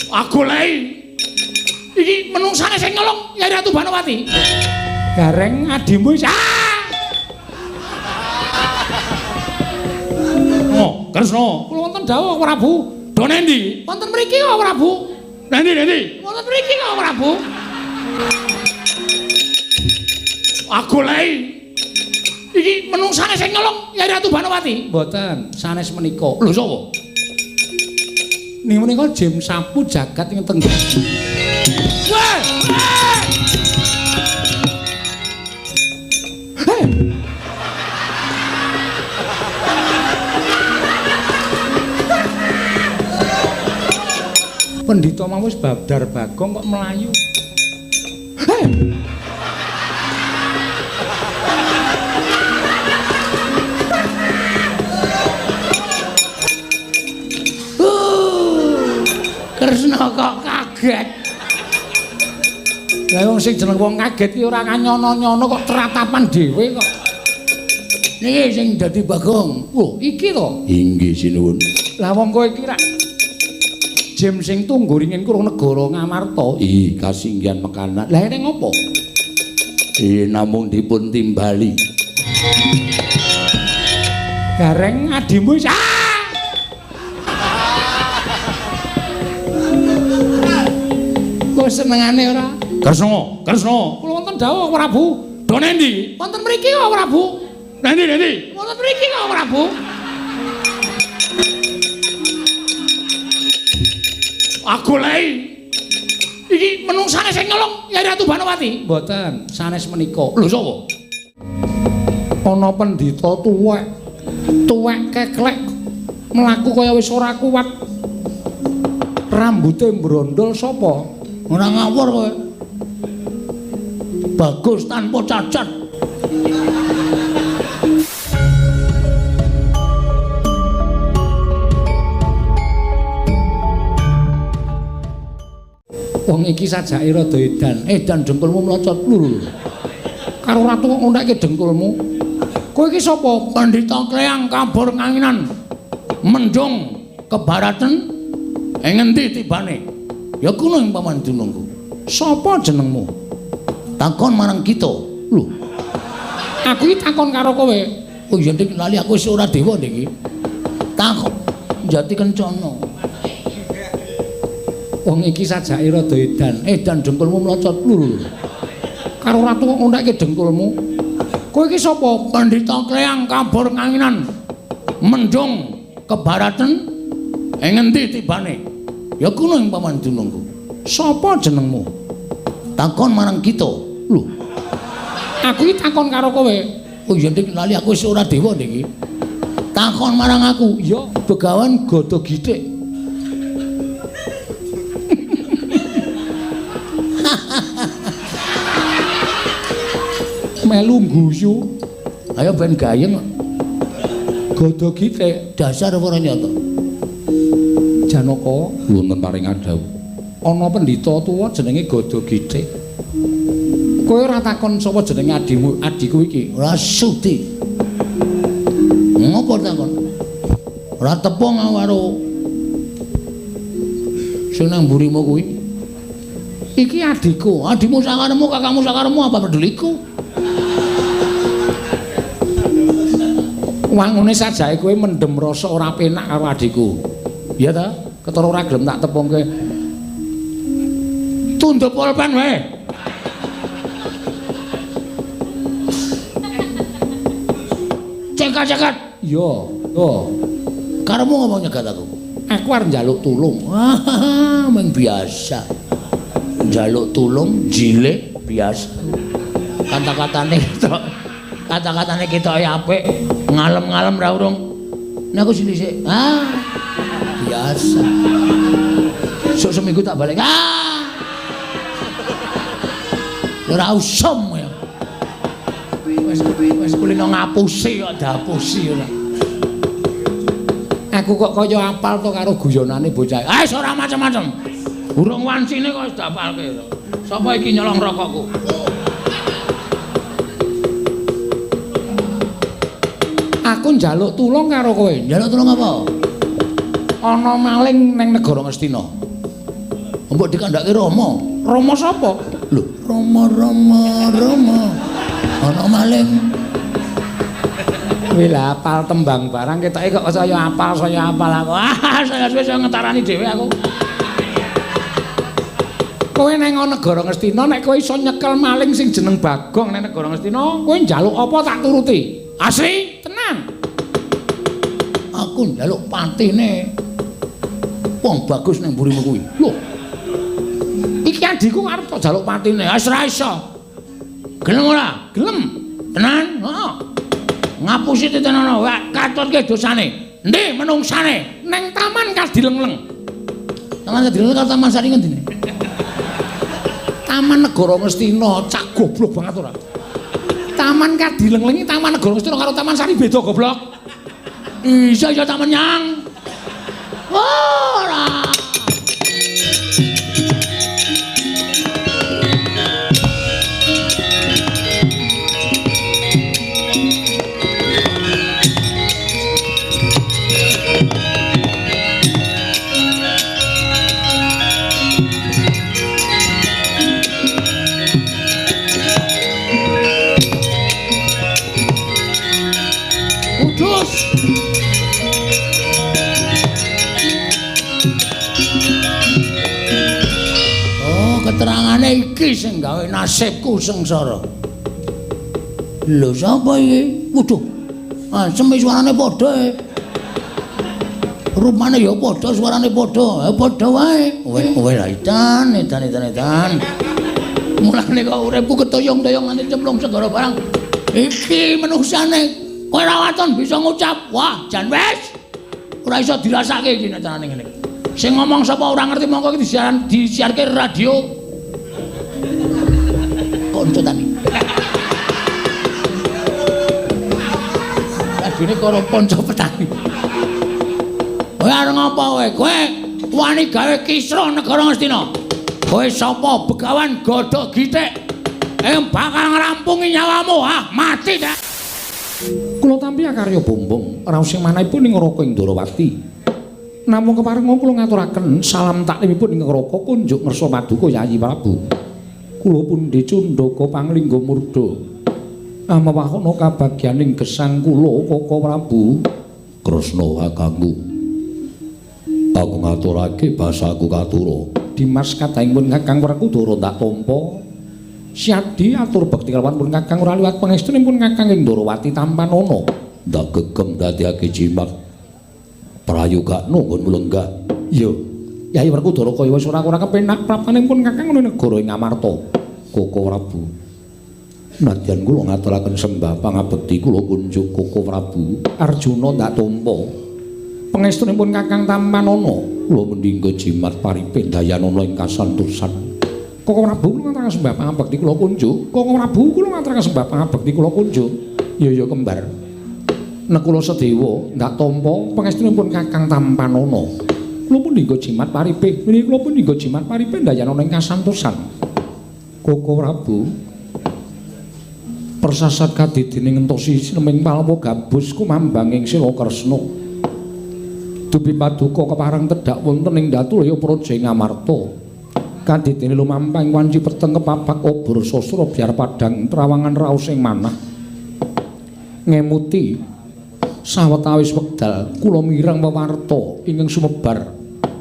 Aku lei. Iki menungsane sing nyolong Yai Ratu Banowati. Gareng adimu wis. Ah! Oh, Kresna, kula wonten dawuh Prabu. Do nendi? Wonten mriki kok Prabu. Nendi nendi? Wonten mriki kok Prabu. Aku lei. Iki menungsane sing nyolong Yai Ratu Banowati. Mboten, sanes menika. Lho sapa? Ning menika Jim Sapu jagat ing tengger. Wah! Hei! Pendhita mau wis babdar Bagong kok melayu. Hei! Kresna kok kaget. Lah wong sing jeneng wong kaget ki ora kanyono-nyono kok tratapan dhewe kok. Niki sing dadi Bagong. Oh, iki to? Inggih sinuwun. Lah wong kowe iki rak Jim sing tunggu ringin kurung negara Ngamarta. Ih, kasinggihan mekanan. Lah ene ngopo? Ih, namung dipun timbali. Gareng adimu wis. Ah! Kok senengane ora? Kresna, Kresna. Kula wonten dawuh Prabu. Do nendi? Wonten mriki kok Prabu. Nendi nendi? Wonten mriki kok Prabu. Aku lei. Iki menungsane sing nyolong Yai Ratu Banowati. Mboten, sanes menika. Lho sapa? Ana pendhita tuwek. Tuwek keklek mlaku kaya wis ora kuat. Rambute mbrondol sapa? Ora ngawur kowe. Bagus tanpa cacat. Wong iki sajake rada edan. Edan dengkulmu mlocot lho. Karo ratu kok ngontekke dengkulmu. Kowe iki sapa? Pendhita Kleyang kabur kanginan. Mendung kebaratan ing ngendi tibane? Ya kuno ing paman dunungku. Sapa jenengmu? Takon marang kita. Lho. Aku iki takon karo kowe. Oh iya dik lali aku wis ora dewa niki. Takon Jati Kencana. Wong iki sajake rada edan. Edan dengkulmu mlocot lho. Karo ratu kok ngontekke dengkulmu. Kowe iki sapa? Pendhita Kleyang kabur kanginan. Mendung kebaratan ing ngendi tibane? Ya kuno ing paman dunungku. Sapa jenengmu? Takon marang kita. Lho. Aku iki takon karo kowe. Oh iya dik lali aku wis ora dewa niki. Takon marang aku. Ya Begawan Gada Githik. Melu guyu. Ayo ben gayeng. Gada Githik dasar ora nyata. Janaka wonten paring dawuh. Ana pendhita tuwa jenenge Gada Githik. Kowe ora takon sapa jenenge adimu, adhiku iki? Ora sudi. Ngopo takon? Ora tepung karo sing nang mburimu kuwi. Iki adhiku, adhimu sakaremu, kakangmu sakaremu apa peduliku? Wangune sajake kowe mendem rasa ora penak karo adhiku. Iya ta? Ketara ora gelem tak tepungke. Tunduk pulpen wae. Cekat-cekat. Iya, yo. Karemu ngomong nyegat aku. Aku arep njaluk tulung. Wah, meng biasa. Njaluk tulung jilek biasa. Kata-katane ketok. Kata-katane ketoke apik, ngalem-ngalem ra urung. Nek aku sini sik. Ah. Biasa. Sok seminggu tak balik. Ah. Ora usum ya. Wis kulino ngapusi kok diapusi ora. Aku kok kaya apal to karo guyonane bocah. Ah wis ora macem-macem. Urung wancine kok wis diapalke. Sapa iki nyolong rokokku? Aku njaluk tulung karo kowe. Njaluk tulung apa? Ana maling ning negara Ngastina. Mbok dikandhake Rama. Rama sapa? Lho, Rama Rama Rama. Ana maling. Kuwi lha apal tembang barang ketoke kok saya apal aku. Ah, saya wis ngetarani dhewe aku. Kowe nang negara Ngastina nek kowe iso nyekel maling sing jeneng Bagong nang negara Ngastina, kowe njaluk apa tak turuti. Asli, tenang. Aku njaluk patine wong bagus ning mburimu kuwi. Lho. Iki adhiku arep tak jaluk patine. Wis ora iso. Gelem ora? Gelem. Tenan? Heeh. Ngapusi titenono, wae katutke dosane. Endi menungsane? Neng Taman Kadilengleng. Taman Kadilengleng karo Taman Sari ngendine? Taman Negara Ngastina, cak goblok banget ora. Taman Kadilengleng iki Taman Negara Ngastina karo Taman Sari beda goblok. Iya iya taman nyang. Ora. Keterangane iki sing gawe nasibku sengsara. Lho sapa iki? Waduh. Asem suarane padha e. Rupane ya padha, suarane padha. Padha wae. Kowe lah edan, edan, edan, edan. Mulane kok uripku ketoyong-toyong nganti cemplung segara barang. Iki menungsane kowe ra waton bisa ngucap, wah jan wis. Ora iso dirasake iki nek carane ngene. Sing ngomong sapa ora ngerti mongko iki disiarke radio. Kanca tani. Radione karo kanca petani. Kowe arep ngapa kowe? Kowe wani gawe kisruh negara Ngastina. Kowe sapa Begawan Godhog Githik? Bakal ngrampungi nyawamu, ah mati ta. Kula tampi akarya bombong raos sing manahipun ing Raka Indrawati. Namung keparenga kula ngaturaken salam taklimipun ing Raka kunjuk ngersa paduka Yayi Prabu. Kula pundi cundaka panglingga murda. Amawahana kabagyaning gesang kula Kaka Prabu. Kresna kakangku. Aku ngaturake basaku katura. Dimas kadhangipun Kakang Werkudara ndak tampa. Syadi atur bekti kelawan pun Kakang ora liwat pangestunipun Kakang Indrawati tampanana. Ndak gegem dadiake jimat. Prayogakno nggon lenggah. Iya. Yayi Werkudara kaya wis ora ora kepenak prapanipun Kakang ana negara ing Amarta. Kaka Prabu. Nadyan kula ngaturaken sembah pangabekti kula kunjuk Kaka Prabu. Arjuna ndak tampa. Pangestunipun Kakang tampanana. Kula mendingga jimat paripe dayanana ing kasantosan. Kaka Prabu kula ngaturaken sembah pangabekti kula kunjuk. Kaka Prabu kula ngaturaken sembah pangabekti kula kunjuk. Iya ya kembar. Nekula Sedewa ndak tampa pangestunipun Kakang tampanana. Kula pun dinggo jimat paripe. Kula pun dinggo jimat paripe ndayanana ing kasantosan. Kaka Prabu persasat kadidene ngentosi sineming palwa gabus kumambang ing Sila Kresna. Dupi paduka kepareng tedhak wonten ing Datulaya Praja ing Amarta. Kadidene lumampah ing wanci peteng kepapak obor sastra biar padhang trawangan raos ing manah. Ngemuti sawetawis wekdal kula mireng wewarta ingkang sumebar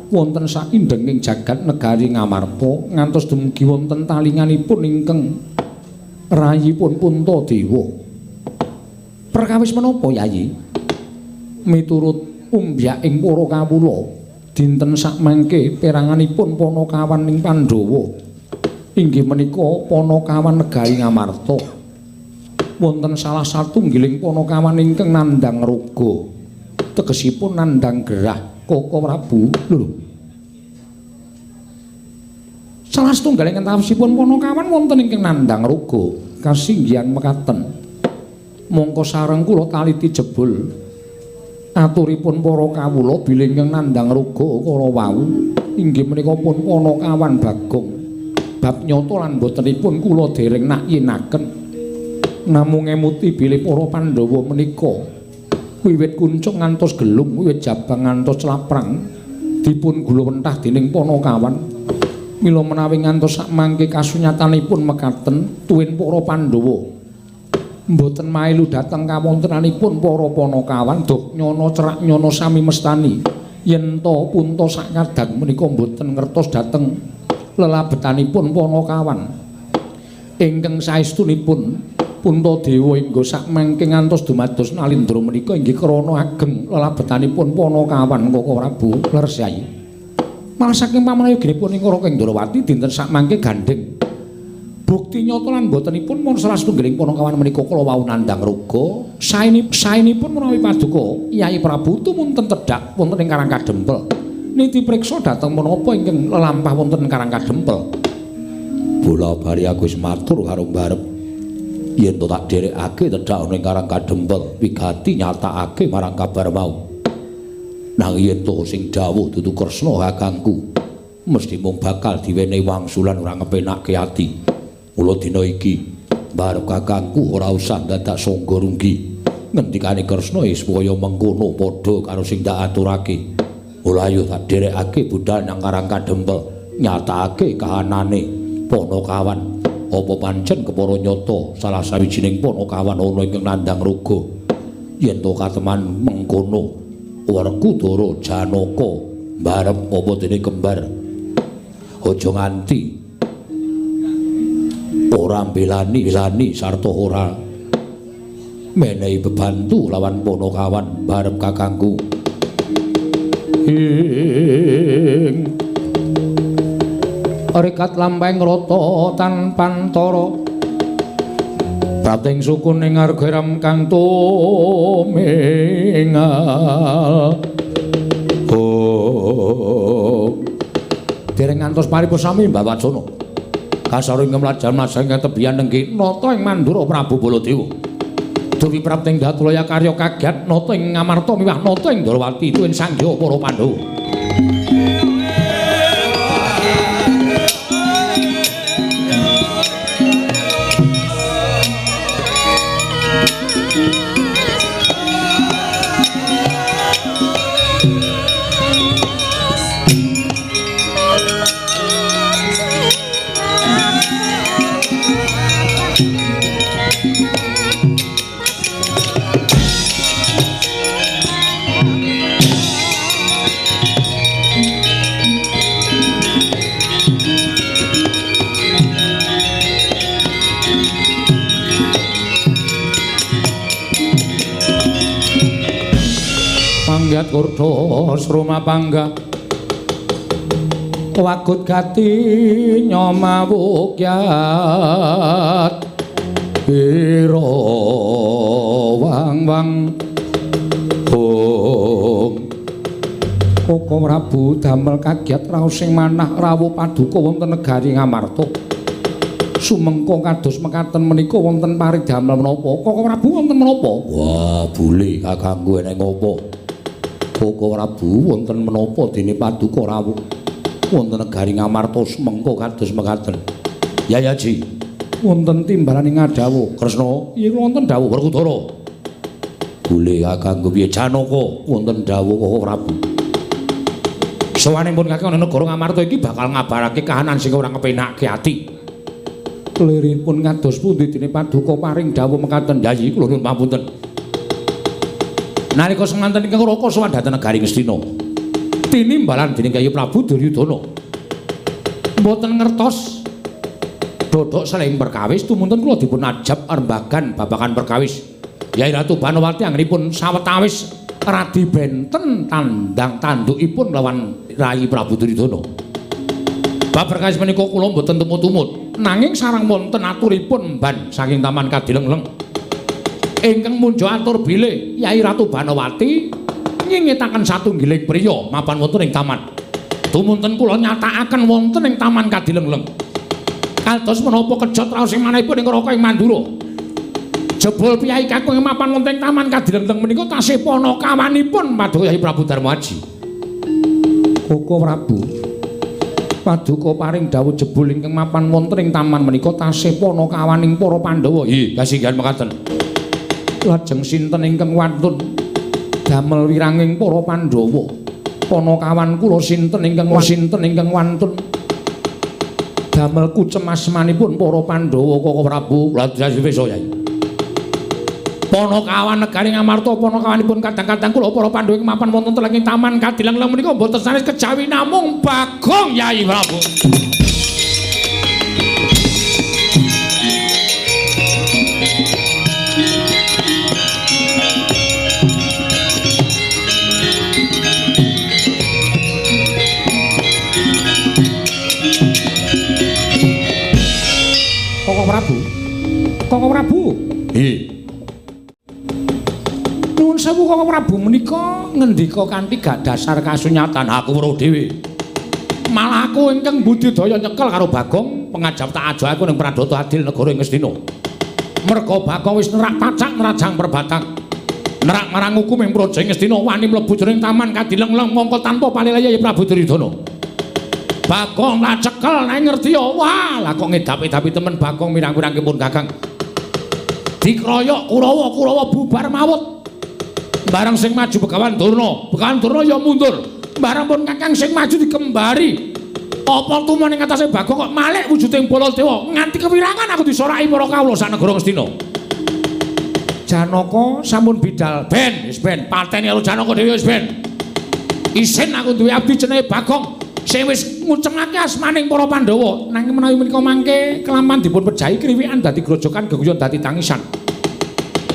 wonten saindenging jagat negari Ngamarta ngantos dumugi wonten talinganipun ingkang rayipun Puntadewa. Perkawis menapa Yayi? Miturut umbyaking para kawula dinten sakmangke peranganipun Panakawan ing Pandhawa inggih menika Panakawan negari Ngamarta. Wonten salah satunggiling Panakawan ingkang nandhang raga, tegesipun nandhang gerah Kaka Prabu. Lho, salah satunggaling kentawisipun Panakawan wonten ingkang nandhang raga kasinggihan mekaten. Mongko sareng kula taliti jebul aturipun para kawula bilih ingkang nandhang raga kala wau inggih menika pun Panakawan Bagong. Bab nyata lan botenipun kula dereng nakyinaken. Namung ngemuti bilih para Pandhawa menika Wiwit kuncung ngantos gelung, wiwit jabang ngantos claprang dipun gulawentah dening Panakawan. Mila menawi ngantos sakmangke kasunyatanipun mekaten tuwin para Pandhawa mboten mailu dhateng kawontenanipun para Panakawan duh nyana cerak nyana sami mestani yen ta punta sakadang menika mboten ngertos dhateng lelabetanipun Panakawan. Ingkang saestunipun Puntadewa hingga sakmangke ngantos dumados Nalindra menika inggih krana ageng lelabetanipun Panakawan Koko Prabu leres Yai. Malah saking pamanayoginipun ing Raka Ndrawati dinten sakmangke gandheng. Bukti nyata lan botenipun mun salah satunggiling Panakawan menika kala wau nandhang raga, saenipun menawi paduka Yai Prabu tumunten tedhak wonten ing Karang Kadempel. Niti priksa dhateng menapa ingkang lelampah wonten Karang Kadempel. Bola bali aku wis matur karo mbarep. Yen to tak dherekake tedhak ana ing Karang Kadempel, wigati nyatakake marang kabar mau. Nanging yen to sing dawuh dudu Kresna kakangku, mesti mung bakal diwenehi wangsulan ora ngepenakke ati. Mula dina iki mbarep kakangku ora usah dadak sangga runggi. Ngendikane Kresna wis kaya mengkono padha karo sing tak aturake. Mula ayo tak dherekake budal nang Karang Kadempel, nyatakake kahanane Panakawan. Apa pancen kepara nyata salah sawijining Panakawan ana ingkang nandhang raga? Yen to kateman mengkono, Werkudara Janaka mbarep apa dene kembar. Aja nganti ora mbelani-belani sarta ora menehi bebantu lawan Panakawan mbarep kakangku. Ing rekat lampahing rata tanpantara prapting sukuning arga kang tumingal. Oh, dereng ngantos paripun sami Mbah Wacana. Kasaro ing mlajar-mlajar ing tebihan nenggi nata ing Mandura Prabu Baladewa. Dewi prapting Datulaya karya kagiat nata ing Ngamarta miwah nata ing Ndrawati tuwin sangya para Pandhawa. Panggat kurdos rumah pangga wagut gati nyomawukyat biro wang wang om. Koko Prabu damel kagiat raos sing manah rawuh paduka wonten negari Ngamarta. Sumengko kados mekaten menika wonten paridamel menapa? Koko Prabu wonten menapa? Wah, bule kakangku eneng apa? Koko Prabu wonten menapa dene paduka rawuh wonten negari Ngamarta sumengko kados mekaten. Yayaji, wonten timbalane ngadhawuh Kresna. Iya wonten dawuh Werkudara. Bule kakangku piye Janaka wonten dawuh Koko Prabu. Sowanipun kakang ana negara Ngamarta iki bakal ngabarake kahanan sing ora ngepenakke ati. Liripun kados pundi dene paduka paring dawuh mekaten Yayi kula nuwun pamunten. Nalika semanten ingkang Raka sowan dhateng negari Ngastina. Tinimbalan dening Kyai Prabu Duryudana. Mboten ngertos dodok seling perkawis tumunten kula dipun ajab rembagan babagan perkawis. Yai Ratu Banowati anggenipun sawetawis radi benten tandang tandukipun lawan Rayi Prabu Duryudana. Bab perkawis menika kula mboten tumut-tumut, nanging sareng wonten aturipun mban saking Taman Kadilengleng. Ingkang munjo atur bilih Yai Ratu Banowati nyingitaken satunggiling priya mapan wonten ing taman. Tumunten kula nyatakaken wonten ing Taman Kadilengleng. Kados menapa kejot raos ing manahipun ing Raka ing Mandura. Jebul piyai kakung mapan wonten ing Taman Kadilengleng menika tasih panakawanipun paduka Yai Prabu Darmaji. Koko Prabu paduka paring dawuh jebul ingkang mapan wonten ing taman menika tasih panakawaning para Pandhawa. Nggih, kasinggihan mekaten. Lajeng sinten ingkang wantun Damel wiranging para Pandhawa. Panakawan kula sinten ingkang wantun damel kucem asmanipun para Pandhawa Koko Prabu. Lha wis Yai. Panakawan negari Ngamarta panakawanipun kadang-kadang kula para Pandhawa ing mapan wonten telenging taman Kadileng-leng menika mboten sanes kejawi namung Bagong Yai Prabu. Koko Prabu. Koko Prabu. Nggih. Nuwun sewu Koko Prabu menika ngendika kanthi gak dasar kasunyatan aku weruh dhewe. Malah aku ingkang budidaya nyekel karo Bagong pengajap tak ajo aku ning Pradata Adil negara ing Ngastina. Merga Bagong wis nerak pacak nerajang perbatang. Nerak marang hukum ing praja Ngastina wani mlebu jroning taman Kadileng-leng mongko tanpa palilaya ya Prabu Duryudana. Bagong tak cekel nek ngerti ya wah lah kok ngedapi-dapi temen Bagong mirang-mirangipun Kakang. Dikroyok Kurawa, Kurawa bubar mawut. Barang sing maju Begawan Durna, Begawan Durna ya mundur. Barang pun Kakang sing maju dikembari. Apa tumon ing atase Bagong kok malik wujuding Baladewa nganti kewirangan aku disoraki para kawula sak negara Ngastina. Janaka sampun bidal ben wis ben pateni karo Janaka dhewe wis ben. Isin aku duwe abdi jenenge Bagong sing wis ngucengake asmaning para Pandhawa nanging menawi menika mangke kelaman dipun pejahi kriwikan dadi grojokan geguyon dadi tangisan.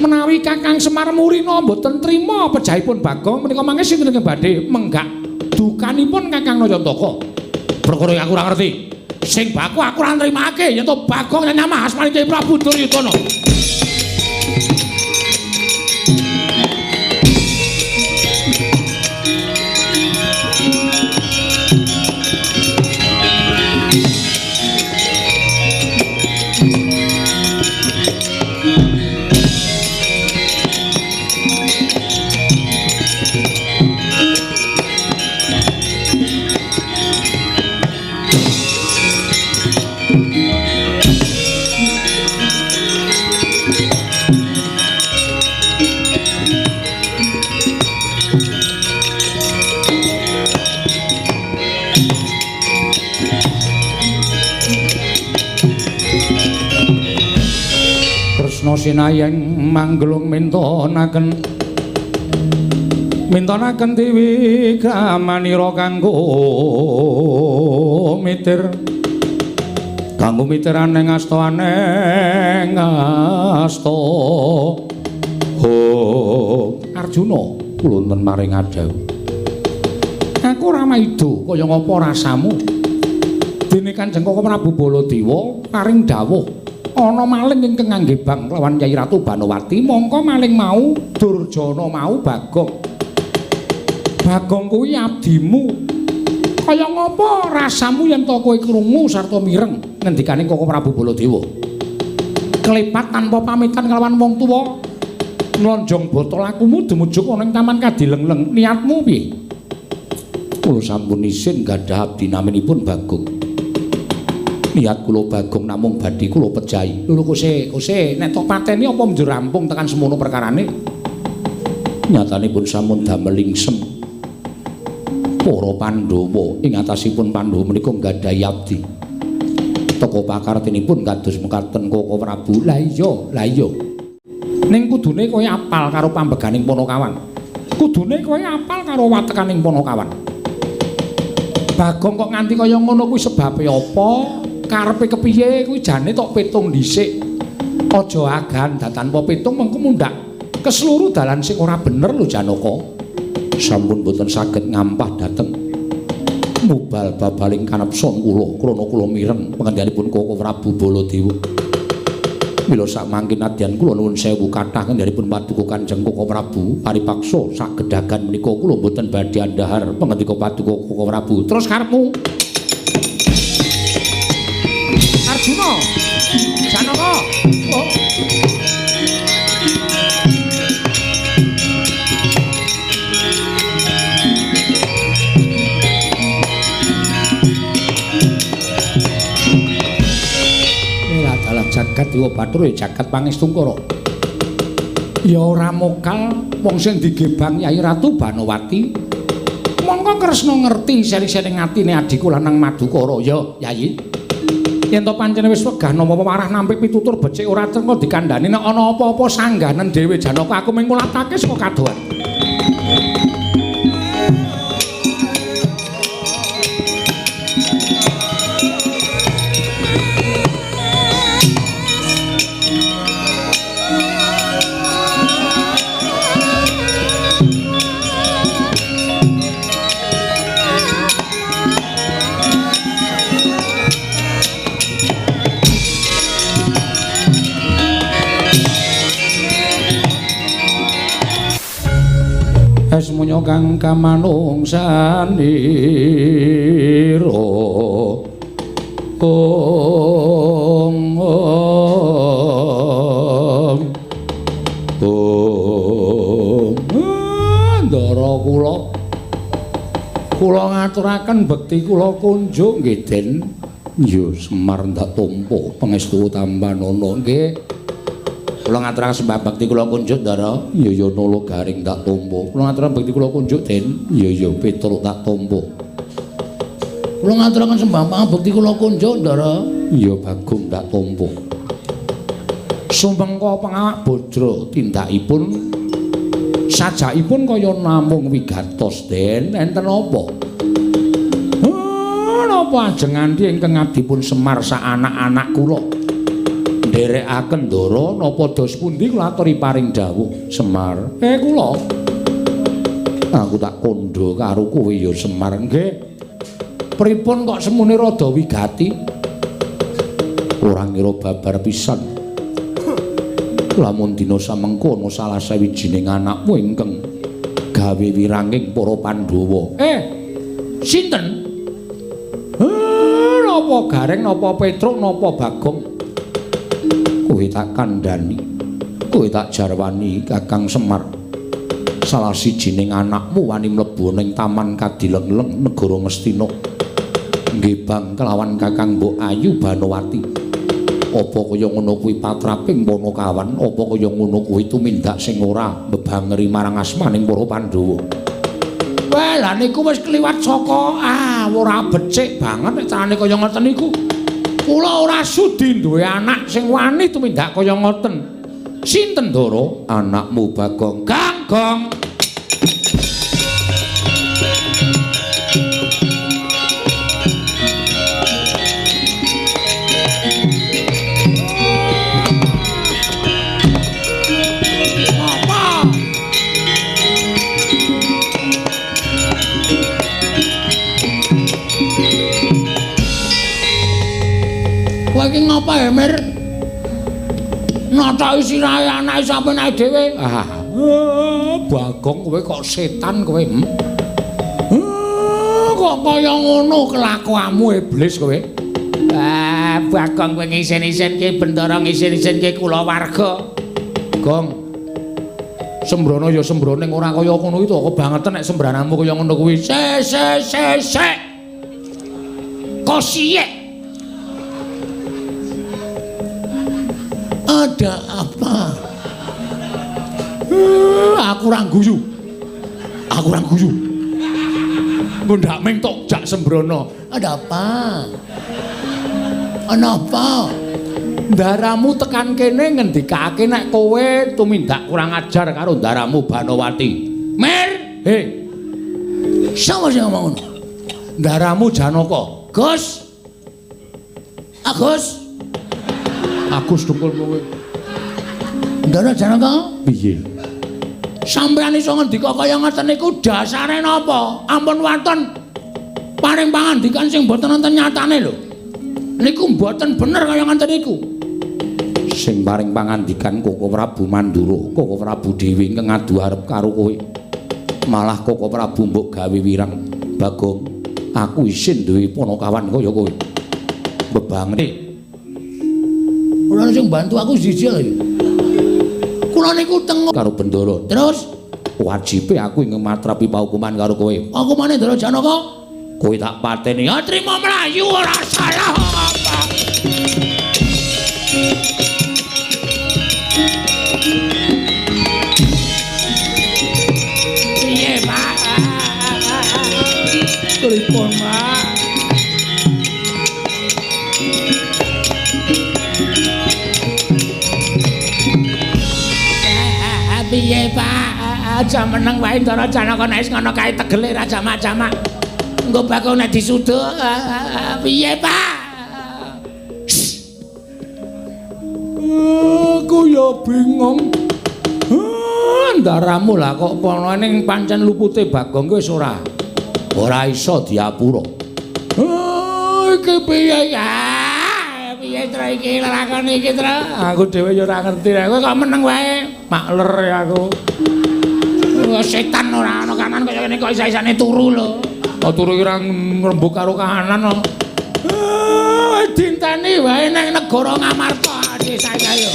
Menawi Kakang Semar Murina mboten trima pejahipun Bagong menika mangke sinten ingkang badhe menggak dukanipun Kakang Nayantaka. Perkara aku ora ngerti. Sing baku aku ora nrimake yen to Bagong nyamah asmane Kyai Prabu Duryudana. Sinayeng manggelung mintonaken mintonaken dewi kramanira kanggo mitir kanggo mitir aneng asta aneng asta. Oh Arjuna kula wonten maring adhawuh aku ora maido kaya ngapa rasamu dene Kanjeng Koko Prabu Baladewa paring dawuh ana maling ingkang ngangge bang lawan Kyai Ratu Banowati mongko maling mau Durjana mau Bagong. Bagong kuwi abdimu. Kaya ngapa rasamu yen to kowe krungu sarta mireng ngendikane Koko Prabu Baladewa. Klepat tanpa pamitan kelawan wong tuwa nlonjong botol akumu dumujuk ana ing taman Kadileng-leng. Niatmu piye? Kula sampun isin gadah abdi naminipun Bagong. Niat kula Bagong namung badhe kula pejahi. Lho kose, kose nek tok pateni apa njur rampung tekan semono perkarane? Nyatanipun sampun damel lingsem. Para Pandhawa ing atasipun Pandhawa menika nggadahi abdi. Teko pakartinipun kados mekaten Koko Prabu. Lah iya, lah iya. Ning kudune kowe apal karo pambeganing Panakawan. Kudune kowe apal karo watekaning Panakawan. Bagong kok nganti kaya ngono kuwi sebabe apa? Karepe kepiye kuwi jane tok petung dhisik. Aja agan tanpa petung mengko mundhak ke seluruh dalan sing ora bener lho Janaka. Sampun boten saged ngampah dhateng mubal babaling kanepson kula krana kula mireng pangendhanipun Koko Prabu Baladewa. Mila sakmangke nadyan kula nuwun sewu kathah ngendhanipun paduka Kanjeng Koko Prabu paripaksa sagedagan menika kula boten badhe andhahar pangendika paduka Koko Prabu. Terus karepmu Arjuna, Janaka. Oh. Ini adalah jagat Dewa Bathara ya jagat Pangestungkara. Ya ora mokal wong sing digebang Yai Ratu Banowati. Mongko Kresna ngerti seri-seri atine adhiku lanang Madukara. Ya, Yai. Yen to pancen wis wegah nampa pewarah nampik pitutur becik ora trengka dikandhani nek ana apa-apa sangganen dhewe Janaka aku mung ngulatake saka kadohan. Esmunyo kang kamanungsanira ong ong ong ndara kula kula ngaturaken bekti kula kunjuk nggih Den. Ya Semar ndak tampa pangestu tampanana nggih. Kula ngaturaken sembah bekti kula kunjuk ndara. Ya ya nala garing tak tampa. Kula ngaturaken bekti kula kunjuk Den. Ya ya Petruk tak tampa. Kula ngaturaken sembah bekti kula kunjuk ndara. Ya Bagong tak tampa. Sumengko pangawak bajra tindakipun sajakipun kaya namung wigatos Den. Enten apa? Napa ajeng nganti ingkang abdipun Semar sak anak-anak kula nderekaken ndara napa dos pundi kula aturi paring dawuh Semar. Kula aku tak kandha karo kowe ya Semar. Nggih. Pripun kok semune rada wigati? Ora ngira babar pisan. Lamun dina samengko ana salah sawijining anakmu ingkang gawe wiranging para Pandhawa. Sinten? Napa Gareng, napa Petruk, napa Bagong? Kowe tak kandhani, kowe tak jarwani Kakang Semar. Salah sijining anakmu wani mlebu ning Taman Kadilengleng negara Ngastina. Nggih bang kelawan Kakang Mbok Ayu Banowati. Apa kaya ngono kuwi patraping Panakawan? Apa kaya ngono kuwi tumindak sing ora mbebangeri marang asmaning para Pandhawa? Wah, lha niku wis kliwat saka ora becik banget nek carane kaya ngoten niku. Kula ora sudi duwe anak sing wani tumindak kaya ngoten. Sinten Ndara? Anakmu Bagong. Ganggong. Apa? Kowe iki ngapa ya, Mir? Nataki sirahe anake sampeyan dhewe. Bagong kowe kok setan kowe. Kok kaya ngono kelakuanmu iblis kowe. Bagong kowe ngisin-isinke Bendara, ngisin-isinke kulawarga. Gong. Sembrono ya sembrono ning ora kaya ngono iki to, kebangetan nek sembranamu kaya ngono kuwi. Se se se se. Kosiyek. Ada apa? Aku ora guyu. Aku ora guyu. Ngundhak ming tok jak sembrono. Ada apa? Ana apa? Ndaramu tekan kene ngendikake nek kowe tumindak kurang ajar karo ndaramu Banowati. Mir, he. Sapa sing ngomong ngono? Ndaramu Janaka. Gus. Agus. Agus dukul kowe. Ndara Janaka? Piye? Sampeyan iso ngendika kaya ngoten niku dasare napa? Ampun waton paring pangandikan sing mboten wonten nyatane lho. Niku mboten bener kaya ngoten niku. Sing paring pangandikan Koko Prabu Mandura, Koko Prabu Dewi ingkang ngadu arep karo kowe. Malah Koko Prabu mbok gawe wirang. Bagong, aku isin duwe panakawan kaya kowe. Bebangene. Ora sing bantu aku siji lho. Kula niku tengok karo Bendara. Terus wajibe aku ing matrapi paukuman karo kowe. Hukumane Ndara Janaka? Kowe tak pateni. Ya trimo mlayu ora salah apa. Pripun, Pak? Piye, Pak? Aja meneng wae Ndara Janaka nek wis ngono kae tegele ra jamak-jamak. Engko bakal nek disuduk. Piye, Pak? Aku ya bingung. Ndaramu lah kok ana ning pancen lupute Bagong kuwi wis ora. Ora iso diapura. Iki piye ya? Piye tra iki lakon iki tra? Aku dhewe ya ora ngerti. Kowe kok meneng wae. Makler ya aku. Setan ora ana kanan kaya ngene kok isa-isane turu lho. Oh turu iki ora ngrembug karo kahanan kok. Dinteni wae nang negara Ngamarta desa kaya.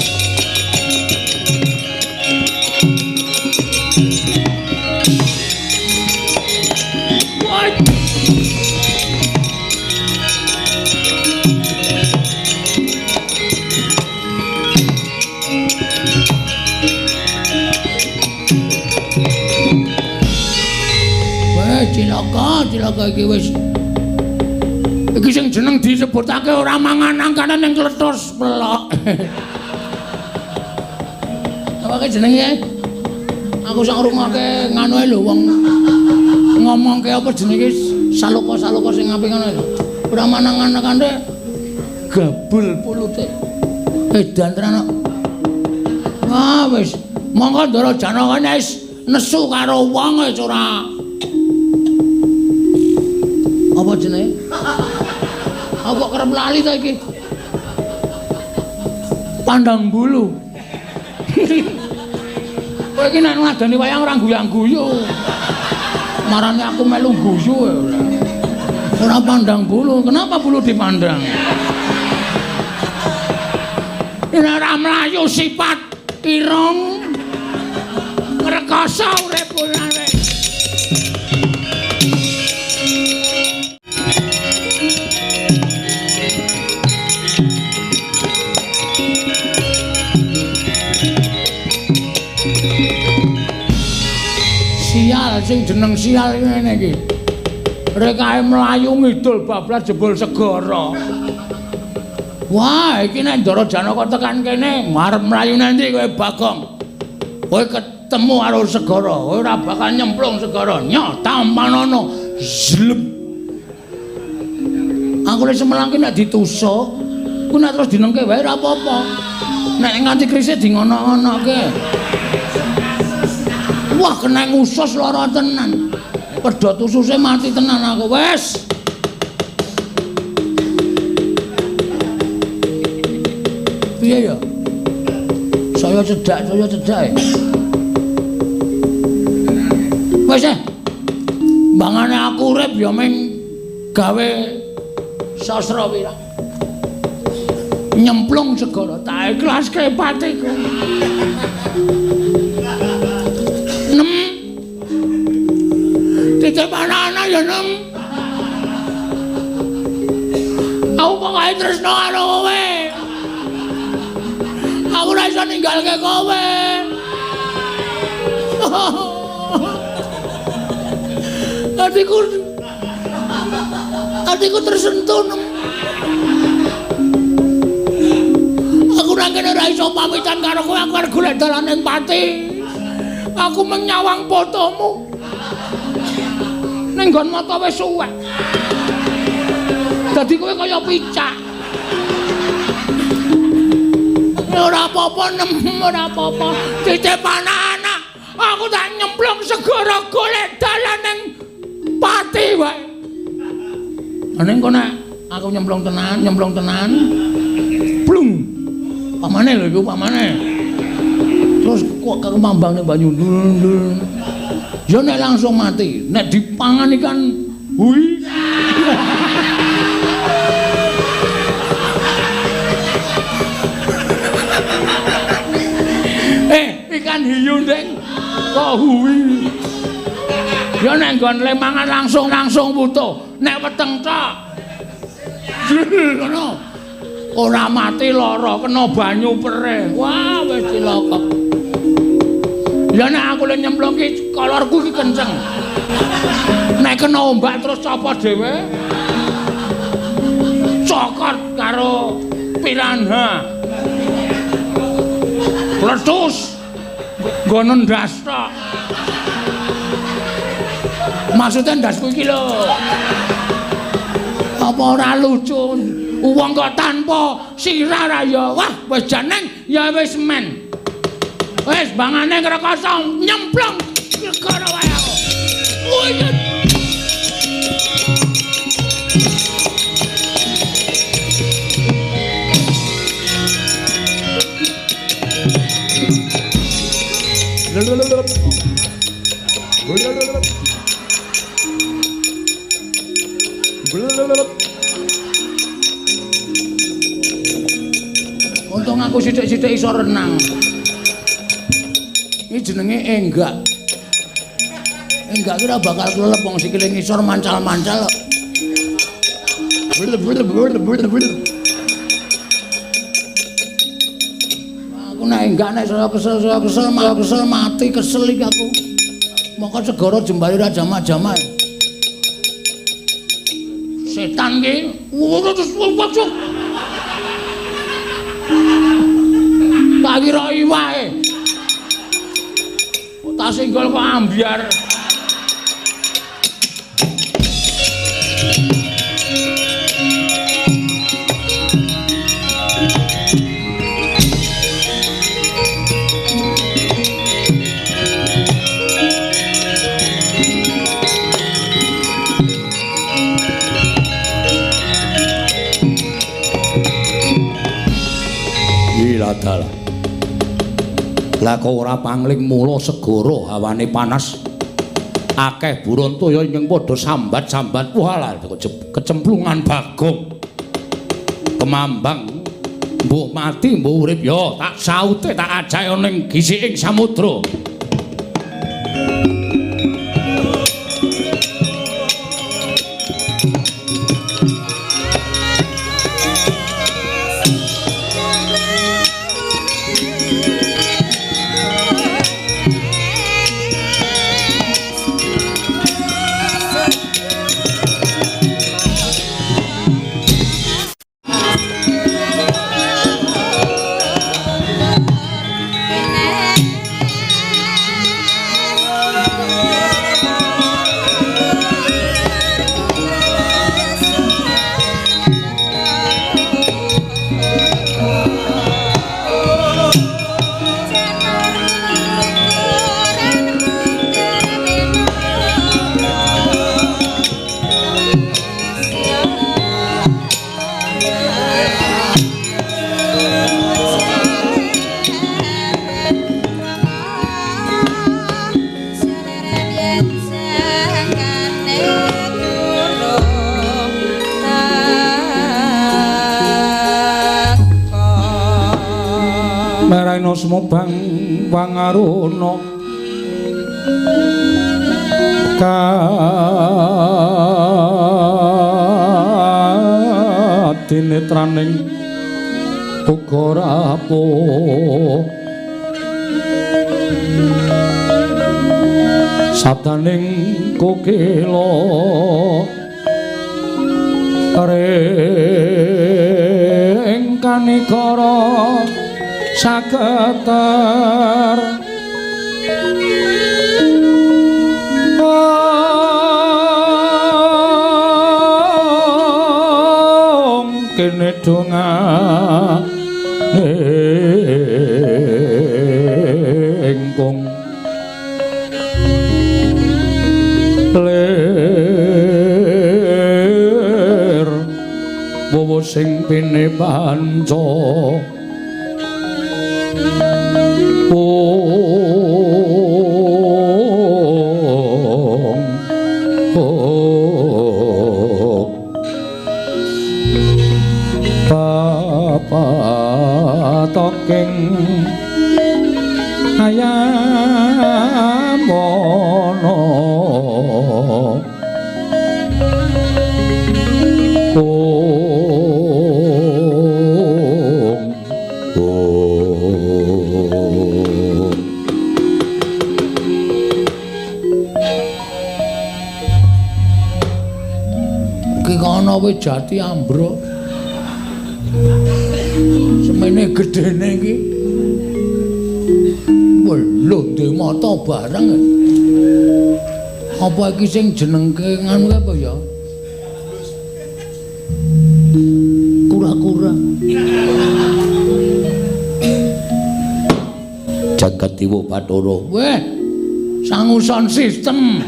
Cilaka, cilaka iki wis. Iki sing jeneng disebutake ora mangan angkane ning kletus pelok. Apa ke jenenge? Aku sak ngrungokke nganu lho wong ngomongke apa jenenge saloka-saloka sing apik ngono lho. Ora mangan angkane gabul pulute. Edan tenan kok. Ah wis, monggo Ndara Janaka wis nesu karo wong wis ora. Apa jenenge? Aku kok kerep lali ta iki? Pandang bulu. Kowe iki nek ngladeni wayang ora guyang-guyu. Marane aku melu guyu ora. Ora pandang bulu. Kenapa bulu dipandang? Nek ora mlayu sifat irung ngrekoso urip ora. Sial sing jeneng sial ngene iki. Rekae mlayu ngidul bablas jebul segara. Wah, iki nek Ndara Janaka tekan kene, arep mlayu nanti kowe Bagong. Kowe ketemu karo segara, kowe ora bakal nyemplung segara. Nyoh, tampanono. Zlem. Aku lek semelang ki nek ditusuk, ku nek terus dinengke wae ora apa-apa. Nek nganti krise di ngono-ngonoke. Wah, kena usus lara tenan. Pedhot ususe mati tenan aku. Wes. Piye ya? Saya cedhak ya. Wes eh. Mbangane aku urip ya ming gawe sastra wirang. Nyemplung segara tak ikhlaske patiku. Nem. Titip anak-anak ya nem. Aku pokoke tresno karo kowe. Aku ora iso ninggalke kowe. Atiku tersentuh nem. Aku nang kene ora iso pamitan karo kowe, aku arep golek dalan ning pati. Aku menyawang fotomu. Ning nggon mata wis suwek. Dadi kowe kaya picak. Ora apa-apa nem, ora apa-apa. Titip anak-anak, aku tak nyemplung segara golek dalan ning pati wae. Ning kok nek aku nyemplung tenan. Blung. Pamane lho iku pamane. Terus kok kemambang ning banyu ndul. Ya nek langsung mati, nek dipangan ikan hui. Ikan hiu ndeng kok hui. Ya nek nggon le mangan langsung wutuh, nek weteng tok. Ngono. Ora mati lara kena banyu perih. Wah, wis cilaka. Ya nek aku le nyemplung ki kolorku ki kenceng. Nek kena ombak terus copot dhewe. Cokot karo piranha. Letus. Nggo ndas tok. Maksudnya ndasku iki lho. Apa ora lucu? Wong kok tanpa sirah ra ya. Wah, wis jeneng ya wis men. Wis bangane ngrekoso nyemplung segara wae aku. Wuyut. Untung aku sithik-sithik iso renang. Iki jenenge enggak. Enggak kira bakal klelep wong sikile ngisor mancal-mancal. Aku nek enggak nek saya kesel, kesel mati kesel iki aku. Moko segara jembare ra jamak-jamak. Setan ki. Tak kira iwake. Tak singgol kok ambyar. Dalah. Lah kok ora pangling mula segara hawane panas. Akeh buron toya ingkang padha sambat-sambat. Walah kecemplungan Bagong. Kemambang mbuh mati mbuh urip ya tak saute tak ajake ning gisiking samudra. Semobang wangaruna kadinetraning uga rapuh sabdaning kokila ring kanikara saketer om kene dongane ingkung lir wowo sing pine panca. Patoking ayamono om. jati ambruk. Semene gedene iki. Lho ndek mata bareng. Apa iki sing jenengke nganu apa ya? Kura-kura. Jagat Dewa Bathara. Weh, sangu sound system.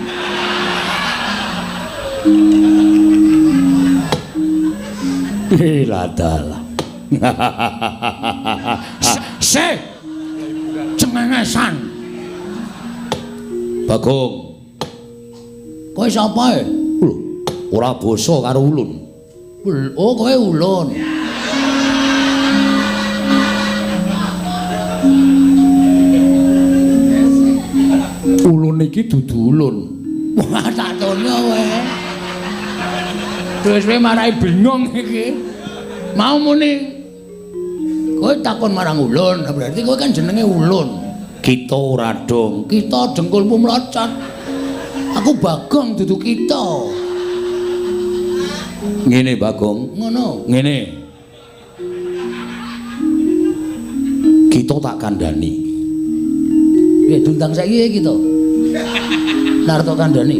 Ladalah. Se cengengesan. Bagong. Kowe sapa e? Lho, ora basa karo ulun. Oh, kowe ulun. Ulun iki dudu ulun. Wah, tak tono kowe. Terus kowe marai bingung iki. Mau muni kowe takon marang ulun, berarti kowe kan jenenge ulun. Kita ora dong. Kita dengkulmu mlocot. Aku Bagong dudu kita. Ngene Bagong, ngono. Ngene. Kita tak kandhani. Piye diundang saiki kita? Narto kandhani.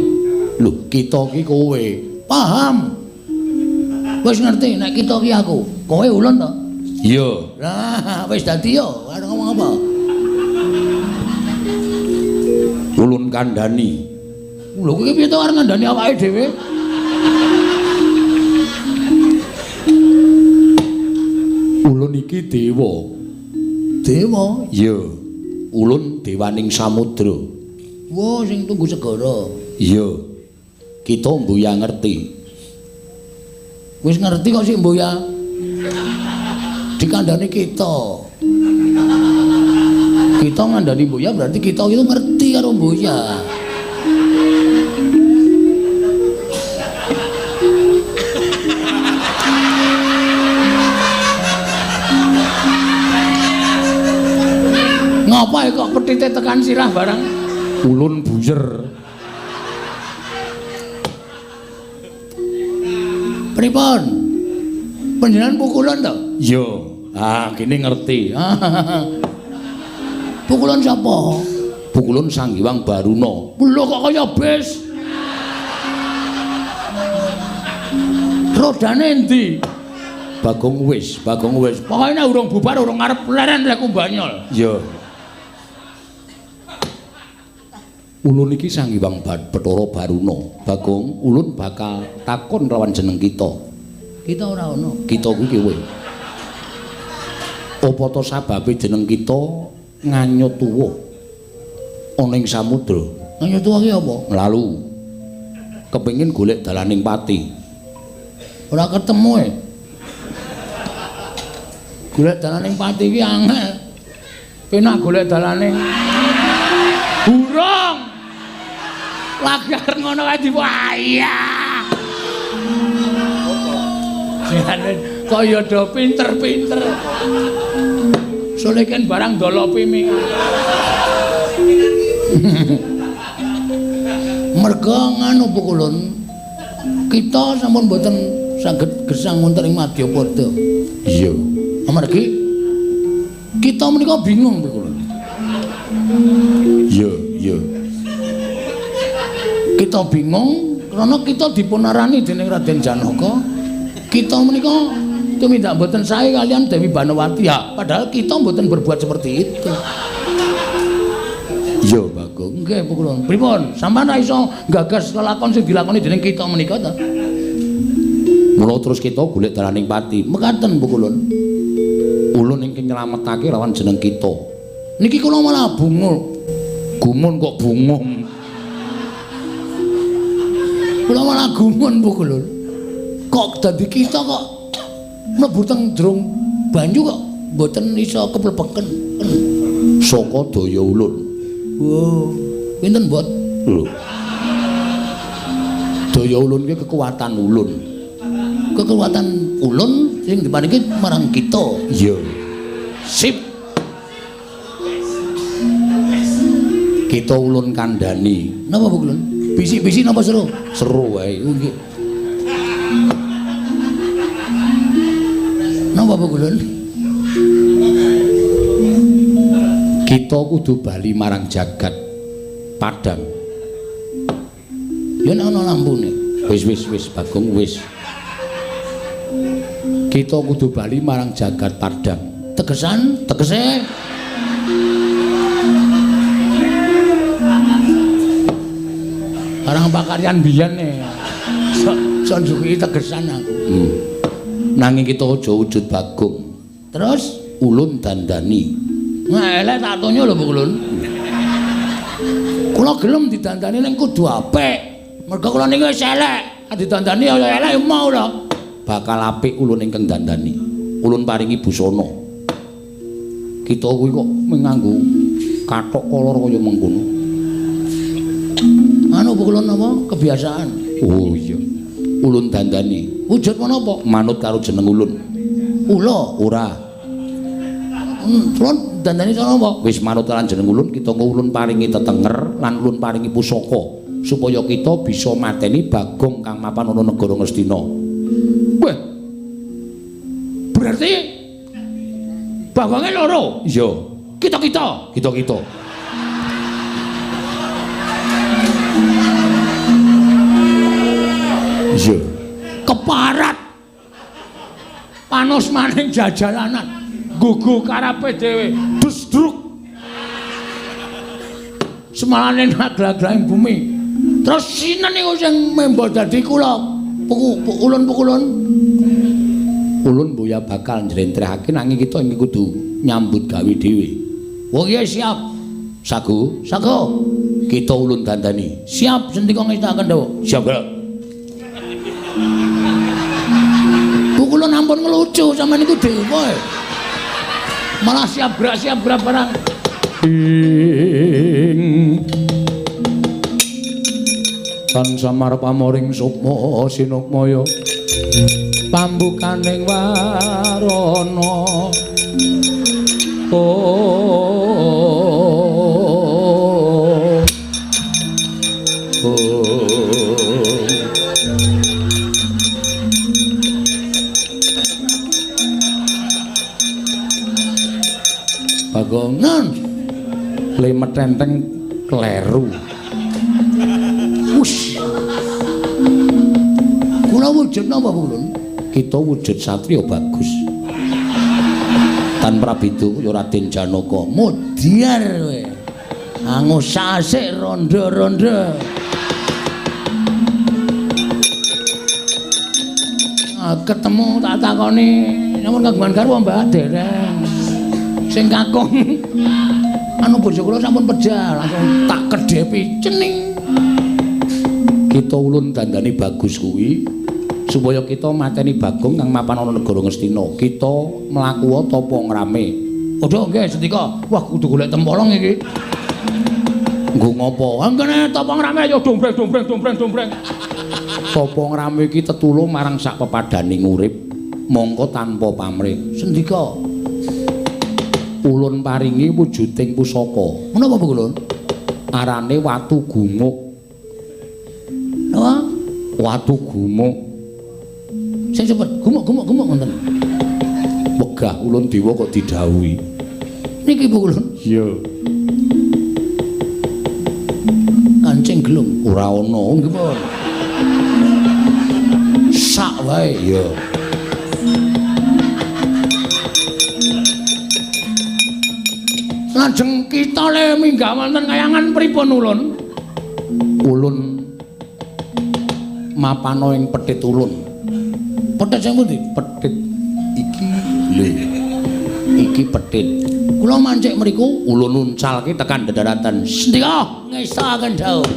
Lho, kita ki kowe. Paham. Wis ngerti nek kita ki aku. Kowe ulun to? Iya. Lah, wis dadi yo, arep ngomong apa? Ulun kandhani. Lho kowe piye to arep ngandhani awake dhewe? Ulun iki dewa. Dewa? Iya. Ulun dewaning samudra. Wah, sing tunggu segara. Iya. Kita mbuya ngerti. Wis ngerti kok sik mbuya. Dikandhani kita. Kita ngandhani mbuya berarti kita itu ngerti karo mbuya. Ngapa kok petite tekan sirah barang? Ulun buyer. Pripun? Panjenengan pukulan to? Iya. Ah, kene ngerti. Pukulan sapa? Pukulan Sang Hyang Baruna. Lho kok kaya bis? Rodane endi? Bagong wis, Bagong wis. Pokoke nek urung bubar urung arep leren lek banyol. Iya. Ulun iki Sang Hyang Bathara Baruna. Bagong, ulun bakal takon lawan jeneng kita. Kita ora ana. Kita kuwi kowe. Apa to sababe jeneng kita nganyut tuwa ana ing samudra? Nganyut tuwa ki apa? Lalu kepengin golek dalaning pati. Ora ketemu e. Golek dalaning pati ki angel. Penak golek dalaning burung. Lagi arep ngono kae diwayah. Kaya do pinter-pinter. Soleken barang dolopi mi. Merga nganu pukulun kita sampun mboten saged gesang wonten ing Madyapada. Iya. Amargi kita menika bingung pukulun. Iya, iya. Kita bingung karena kita dipunarani dening Raden Janaka. Kita menika tumindak mboten sae kalian Dewi Banowati ya, padahal kita mboten berbuat seperti itu. Iya, Bagong. Nggih, pukulun. Pripun? Sampeyan ra iso gagas lelakon sing dilakoni dening kita menika ta? Mula terus kita golek dalaning pati. Mekaten pukulun. Ulun ingkang nyelametake lawan jeneng kita. Niki kula malah bungul. Gumun kok bungung. Kula malah gumun pukulun. Kok dadi kita kok mlebu teng jrong banyu kok mboten iso keplebeken. Saka daya ulun. Oh, pinten mbot? Lho. Daya ulun ki kekuatan ulun. Kekuatan ulun sing diparingi marang kita. Iya. Sip. Kita ulun kandhani. Napa Bu Ulun? Bisik-bisik napa seru? Seru wae. Nggih. Napa Bu Kulun? Kita kudu bali marang jagat Padang. Ya nek ana lampune. Wis wis wis Bagong wis. Kita kudu bali marang jagat Padang. Tegesan, tegese barang pakaryan biyen e. Sok njuki tegesan aku. Nanging kita aja wujud Bagong. Terus ulun dandani. Nah, elek tak tonyo lho Bu Kulun. Kula gelem didandani ning kudu apik. Mergo kula niki wis elek. Didandani ya elek mau lho. Bakal apik ulun ingkang dandani. Ulun paringi busana. Kita kuwi kok nganggo kathok kolor kaya mengkono. Anu Bu Kulun apa? Kebiasaan. Oh iya. Ulun dandani. Wujud menapa? Manut karo jeneng ulun. Ula? Ora. Ulun dandani cara apa? Wis manut lan jeneng ulun, kita ulun paringi tetenger lan ulun paringi pusaka supaya kita bisa mateni Bagong kang mapan ana negara Ngastina. Wah. Berarti Bagonge loro? Iya. Kita-kita. Kita-kita. Iya. Keparat. Panos maning jajalanan. Gugu karepe dhewe. Dusdruk. Semalane naglag-glahing bumi. Terus sinten niku sing membo dadi kula? Ulun-pukulun. Ulun boya bakal njlentrehake nanging kita iki kudu nyambut gawe dhewe. Oh iya siap. Sago, sago. Kita ulun dandani. Siap sendika ngestakaken dawuh. Siap, Gerak. Pukulun ampun ngelucu sampean niku dewa. Malah siap gerak barang. Ing tan samar pamoring sukma sinukmaya pambukaning warana. Oh, oh. Bagongan le metenteng kleru. Wus. Kula wujud napa, Bu Kulun? Kita wujud satriya bagus. Tan Prabedu ya Raden Janaka. Mudyar kowe. Angus asik rondo-rondo. Ketemu tak takoni, namun kagungan garwa Mbah dereng. Sing kakung anu bojo kula sampun pejah, langsung tak kedhepi cening. Kita ulun dandani bagus kuwi supaya kita mateni Bagong kang mapan ana negara Ngastina. Kita mlaku tapa ngrame. Padha nggih sendika. Wah kudu golek tempolong iki. Nggo ngopo? Angkene tapa ngrame ya dombreng dombreng dombreng dombreng. Tapa ngrame iki tetulung marang sak pepadaning urip mongko tanpa pamrih. Sendika. Ulun paringi wujuding pusaka. Menapa Bu Kulun? Arane watu gumuk. Napa? Watu gumuk. Sing cepet gumuk-gumuk-gumuk ngoten. Wegah ulun dewa kok didhawuhi. Niki Bu Kulun. Iya. Kancing gelung ora ana nggih pun. Sak wae. Iya. Lajeng kita le minggah wonten kayangan pripun ulun? Ulun mapana ing petit ulun. Petit sing pundi? Petit iki lho. Iki petit. Kula mancik mriku ulun uncalke tekan dedaratan. Sendika ngestakaken dawuh.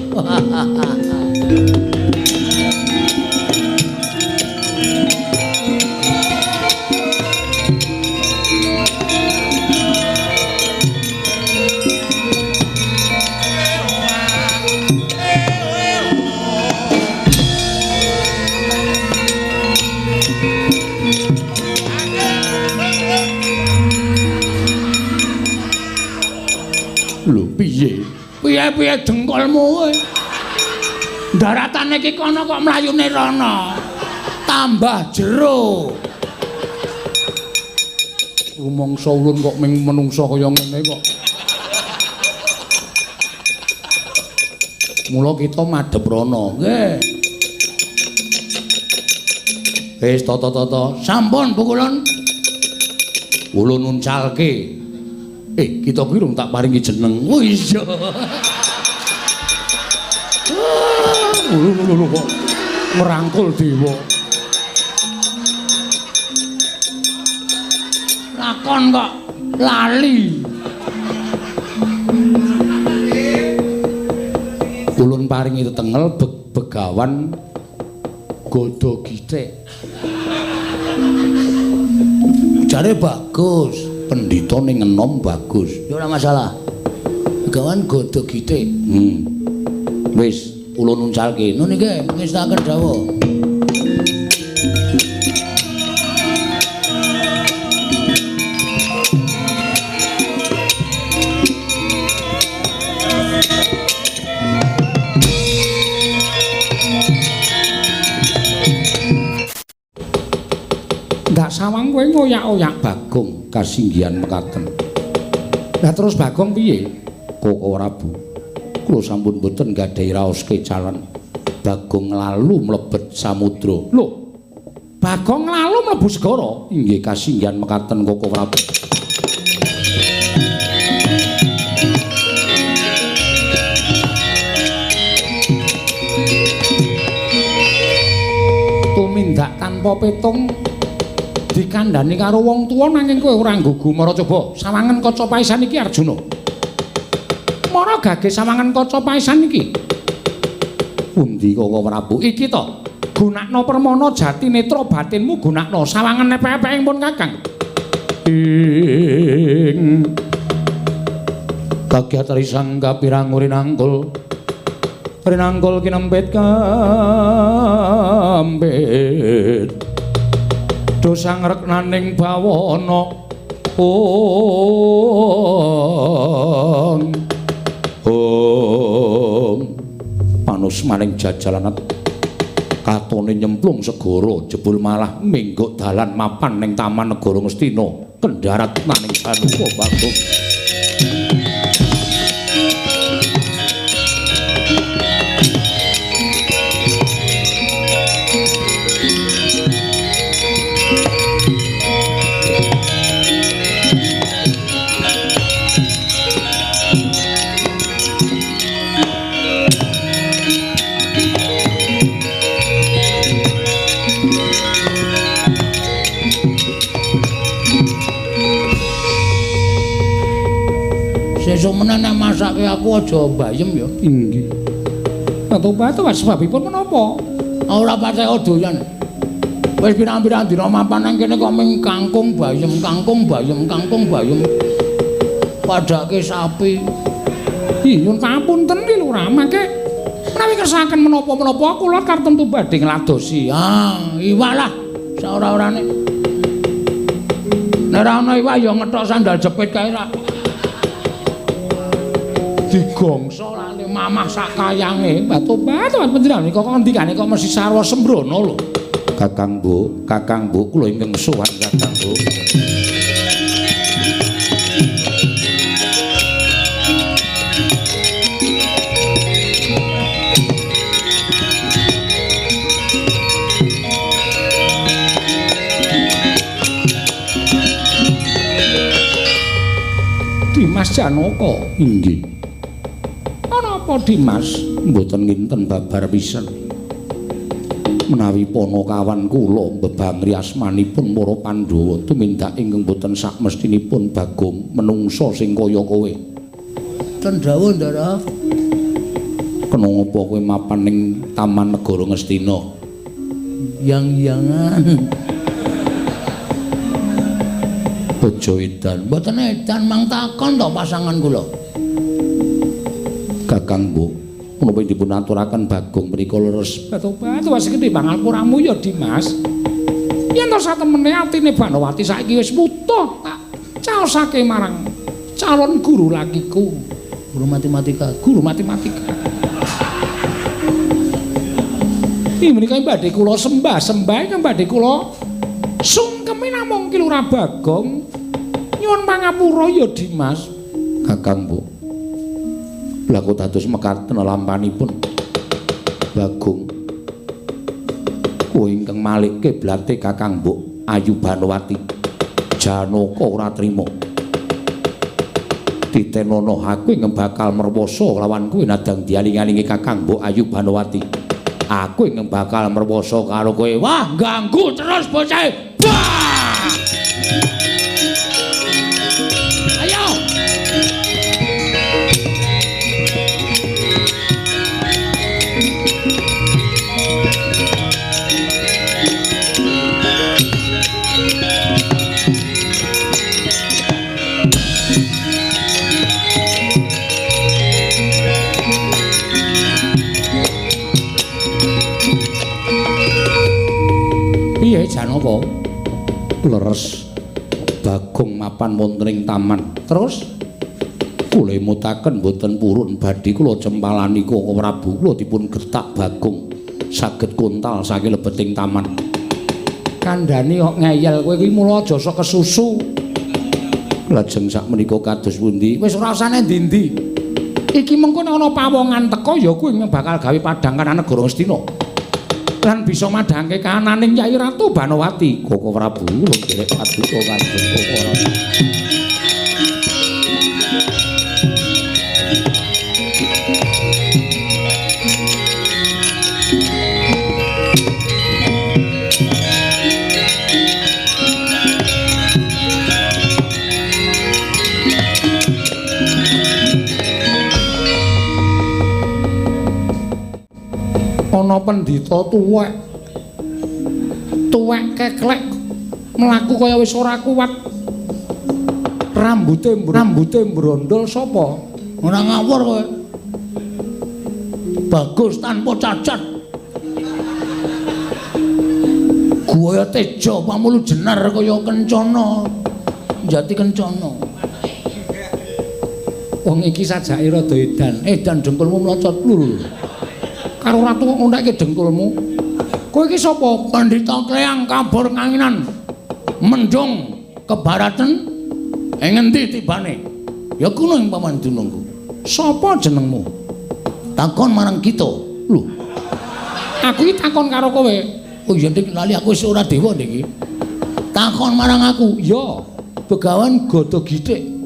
Lho piye? Piye-piye dengkulmu kowe? Daratane iki kono kok mlayune rono. Tambah jero. Rumangsa ulun kok ming menungsa kaya ngene kok. Mula kita madhep rono. Nggih. Wis tata-tata, sampun pukulun. Ulun uncalke. Kita kuwi rung tak paringi jeneng. Oh iya. Lho kok ngrangkul dewa. Lakon kok lali. Ulun paringi tetengel begawan Godo Githik. Jare bagus, pendhita ning enom bagus. Ya ora masalah. Begawan Godo Githik. Wis ulun uncalke. Nun iki ngestaken dawuh. Ndak sawang kowe ngoyak-oyak Bagong kasinggihan mekaten. Lah terus Bagong piye? Koko Prabu, kula sampun boten gadhahi raos kecalan. Bagong lalu mlebet samudra. Lho, Bagong lalu mlebu segara? Inggih kasinggihan mekaten Koko Prabu. Tumindak tanpa petung dikandhani karo wong tuwa nanging kowe ora nggugu mara coba sawangen kaca paisan iki Arjuna. Mara gage sawangen kaca paisan iki. Pundi Koko Prabu? Iki to. Gunakno permana jati netra batinmu gunakno sawangen epek-epek pun Kakang. Ing kagiat risang kapirang rinangkul. Rinangkul kinempit kambit. Dosa ngreknaning bawana ong ong panus maning jajalan katone nyemplung segara jebul malah mingguk dalan mapan ning taman negara Ngastina kendharat maning Sanuka Bagong. Sesuk meneh nek masake aku aja bayem ya. Inggih. Batu-batu sebabipun menapa? Ora patek doyan. Wis pirang-pirang dina mapan nang kene kok ming kangkung bayem, kangkung bayem, kangkung bayem. Padake sapi. Ih, nyuwun pamunten iki Lurah, mangke menawi kersakaken menapa-menapa kula kartemtu badhe ngladosi. Ah, iwak lah saora-orane. Nek ora ana iwak ya ngethok sandal jepit kae ra. Digongso lali mamah sak kayange. Batu-batu panjenengan kok ngendikane kok mesti sarwa sembrono lho. Kakang Bu, Kakang Bu kula ingkang sowan Kakang Bu. Dimas Janaka. Inggih. Apa Dimas? Mboten nginten babar pisan. Menawi panakawan kula mbebangri asmanipun para Pandhawa tumindak ingkang boten sakmestinipun Bagong menungsa sing kaya kowe. Ten dawuh, Ndara. Kena ngapa kowe mapan ning Taman Negara Ngastina? Yang-yangan. Bojo edan. Mboten edan mang takon to pasangan kula. Kakang Bu, menapa dipun aturaken Bagong menika leres? Batu-batu wis gedhe pangapuramu ya Dimas. Yen to satemene atine Banowati saiki wis wutuh tak caosake marang calon guru lakiku, guru matematika, guru matematika. Iki menika badhe kula sembah-sembah ingkang badhe kula sungkemi namung Ki Lurah Bagong. Nyuwun pangapura ya Dimas. Kakang Mbok. Lah kok dados mekaten lampanipun Bagong. Kowe ingkang malik kiblate Kakang Mbok Ayu Banowati. Janaka ora trima. Titenono aku ingkang bakal merwoso lawan kowe nadang dialing-alingi Kakang Mbok Ayu Banowati. Aku ingkang bakal merwoso karo kowe. Wah, ganggu terus bocah. Wah! Ayo. Piye Janaka? Leres Bagong mapan wonten ing taman. Terus kula emutaken mboten purun badhe kula cempalani Koko Prabu kula dipun gertak Bagong saged kontal saking lebeting taman. Kandhane kok ngeyel kowe iki mula aja sok kesusu. Lajeng sakmenika kados pundi? Wis ora usah endi-endi. Iki mengko nek ana pawongan teka ya kuwi bakal gawe padhang kanan negara Ngastina. Lan bisa madhangke kananing Kyai Ratu Banowati. Koko Prabu kula nderek paduka kanjeng Koko Prabu. Ana pendhita tuwek. Tuwek keklek mlaku kaya wis ora kuat. Rambute mbrondol sapa? Ora ngawur kowe. Bagus tanpa cacat. Guaya teja pamulu jenar kaya kencana. Jati kencana. Wong iki sajake rada edan. Edan dengkulmu mlocot lho. Karo ratu kok ngontekke dengkulmu. Kowe iki sapa? Pandhita Kleyang kabur kanginan. Mendung kebaratan ing ngendi tibane? Ya kuno ing paman dunungku. Sapa jenengmu? Takon marang kita. Lho. Aku iki takon karo kowe. Oh iya dik lali aku wis ora dewa niki. Takon marang aku. Ya, Begawan Gada Githik.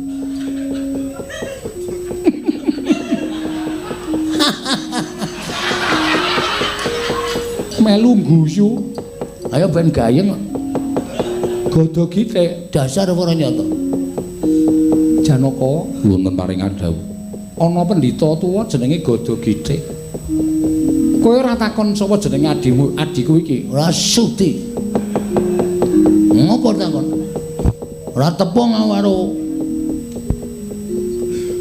Melu guyu. Ayo ben gayeng. Gada Githik dasar ora nyata. Janaka wonten paring dawuh. Ana pendhita tuwa jenenge Gada Githik. Kowe ora takon sapa jenenge adimu, adhiku iki? Ora sudi. Ngopo takon? Ora tepung karo